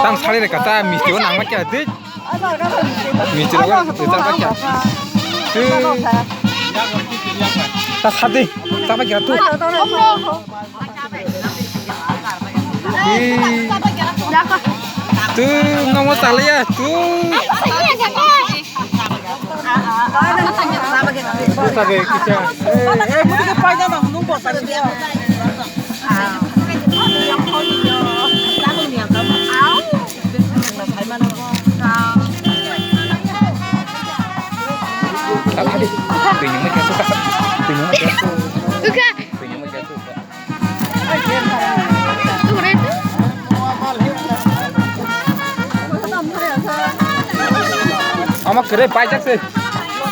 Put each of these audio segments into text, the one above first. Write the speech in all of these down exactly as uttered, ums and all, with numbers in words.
Tang sari re kata misti o nang ma kya de. Misti o nang ma kya. Ta sadi. Ta ma kya tu. Tu nang mo sali ya tu. Omo kwrwi paijak se.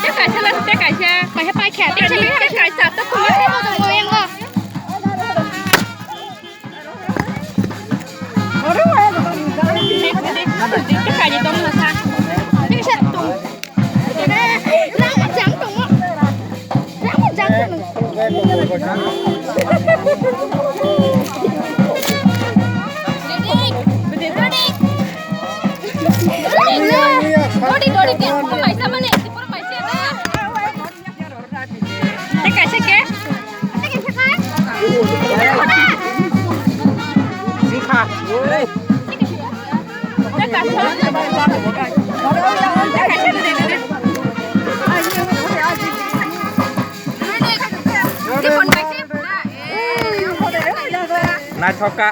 Tei kaisa le, tei kaisa. Kaisa paikha, tei kaisa, tei kaisa. Tei kaisa, tei kaisa. Tei kaisa tong na sa. Tei kaisa tong. Naithok kha.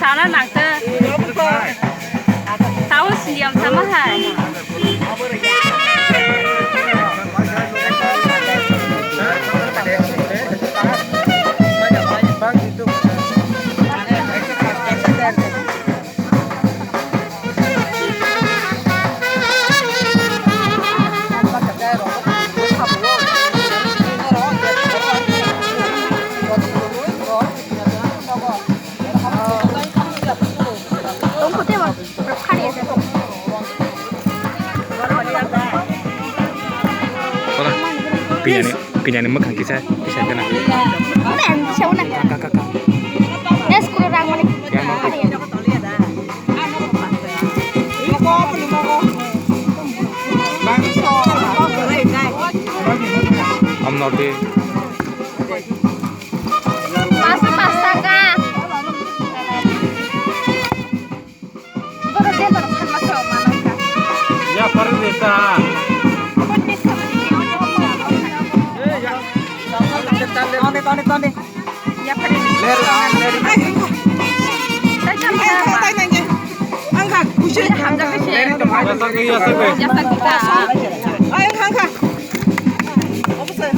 Sana nangkhe. Tao siyam sama hai. Kono, kini ani, kini ani mwkhang kisa, kisa gana. Ka, ka, ka. Yang mau. Om nordi. Paanch, paanch taka. Boro je boro phalma se o manai ka. Ya, pare de ta. Tande, tande, tande. Ya, pare. Ler, ler. Tai tham ta. Ang ka, kusi. Hamja ka se. Ya, sa kita. Ay, ang ka. Apa se?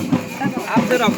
Apa se, Ram?